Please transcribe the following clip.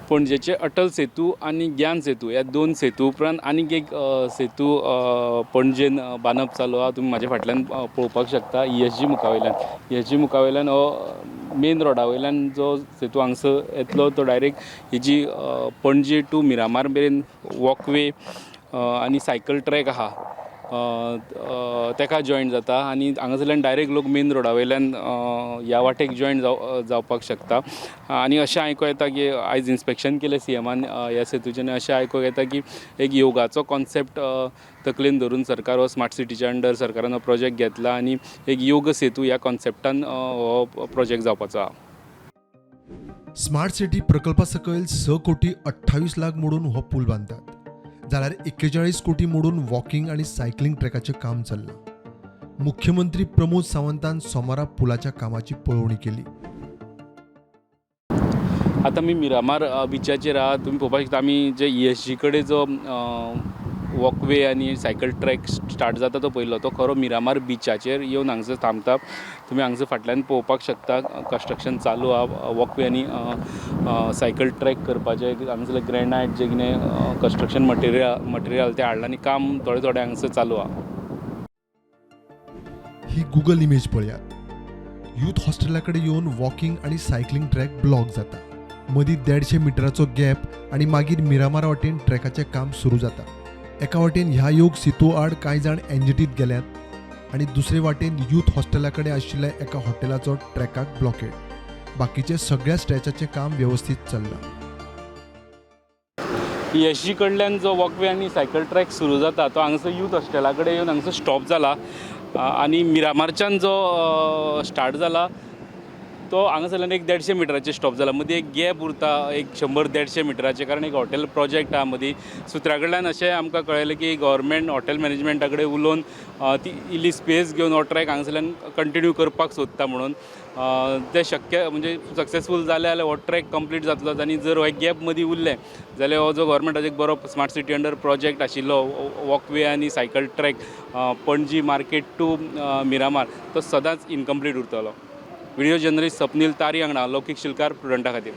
पणजेचे अटल सेतू आनी ज्ञान सेतू ह्या दोन सेतू उपरांत आनीक एक सेतू पणजेन बांदप चालू आहा. तुमी म्हाज्या फाटल्यान पळोवपाक शकता ईएसजी मुखावयल्यान. ईएसजी मुखावयल्यान हो मेन रोडा वयल्यान जो सेतू हांगसर येतलो तो डायरेक्ट ही जी पणजी टू मिरामार मेरेन वॉकवे आनी सायकल ट्रॅक आहा, तेका जॉयन जाता आनी हांगासरल्यान डायरेक्ट लोक मेन रोडा वयल्यान ह्या वाटेक जॉयन जावपाक शकता. आनी अशें आयको येता की आयज इन्स्पेक्शन केलें सीएमान ह्या सेतूचें आनी अशें आयकोंक येता की एक योगाचो कॉन्सेप्ट तकलेन धरून सरकार हो स्मार्ट सिटीच्या अंडर सरकारान हो प्रोजेक्ट घेतला आनी एक योग सेतू ह्या कॉन्सेप्टान हो प्रोजेक्ट जावपाचो आहा. स्मार्ट सिटी प्रकल्पा सकयल 6 कोटी 28 लाख मोडून हो पूल बांदतात, जाल्यार 41 कोटी मोडून वॉकिंग आनी सायकलिंग ट्रॅकाचें काम चल्लां. मुख्यमंत्री प्रमोद सावंतान सोमारा पुलाच्या कामाची पळोवणी केली. आतां आमी मिरामार बिचाचेर आहा. तुमी पळोवपाक शकता, आमी जे ईएसजी कडेन जो वॉकवे आनी सायकल ट्रॅक स्टार्ट जाता तो पयलो, तो खरो मिरामार बिचाचेर येवन हांगसर थांबता. तुमी हांगसर फाटल्यान पळोवपाक शकता, कन्स्ट्रक्शन चालू आहा वॉकवे आनी सायकल ट्रॅक करपाचें. हांगसरलें ग्रेनायट, जें कितें कन्स्ट्रक्शन मटेरियल तें हाडलां आनी काम थोडें थोडें हांगसर चालू आहा. ही गुगल इमेज पळयात. यूथ हॉस्टेला कडेन येवन वॉकिंग आनी सायकलिंग ट्रॅक ब्लॉक जाता. मदीं 150 मिटराचो गॅप आनी मागीर मिरामार वाटेन ट्रॅकाचें काम सुरू जाता. एका वाटेन ह्या योग सेतू आड कांय जाण एनजीटीत गेल्यात आनी दुसरे वाटेन यूथ हॉस्टेला कडेन आशिल्ल्या एका हॉटेलाचो ट्रॅकाक ब्लॉकेड. बाकीचे सगळ्या स्ट्रेचाचें काम वेवस्थीत चल्लां. ईएसजी कडल्यान जो वॉकवे आनी सायकल ट्रॅक सुरू जाता तो हांगसर यूथ हॉस्टेला कडेन येवन हांगसर स्टॉप जाला आनी मिरामारच्यान जो स्टार्ट जाला तो हांगासरल्यान एक 150 मिटराचेर स्टॉप जाला. मदीं एक गॅप उरता एक 100-150 मिटराचें, कारण एक हॉटेल प्रोजेक्ट आहा मदीं. सुत्रा कडल्यान अशें आमकां कळ्ळें की गव्हर्मेंट हॉटेल मॅनेजमेंटा कडेन उलोवन ती इल्ली स्पेस घेवन हो ट्रॅक हांगासरल्यान कंटिन्यू करपाक सोदता म्हणून. तें शक्य म्हणजे सक्सेसफूल जालें जाल्यार हो ट्रॅक कंप्लीट जातलो आनी जर हो गॅप मदीं उरलें जाल्यार हो जो गव्हर्मेंटाचो एक बरो स्मार्ट सिटी अंडर प्रोजेक्ट आशिल्लो, वॉकवे आनी cycle track Panaji market to Miramar, तो सदांच इनकम्प्लीट उरतलो. व्हिडिओ जर्नलिस्ट स्वप्नील तारी वांगडा लौकीक शिलकार, प्रुडंटा खातीर.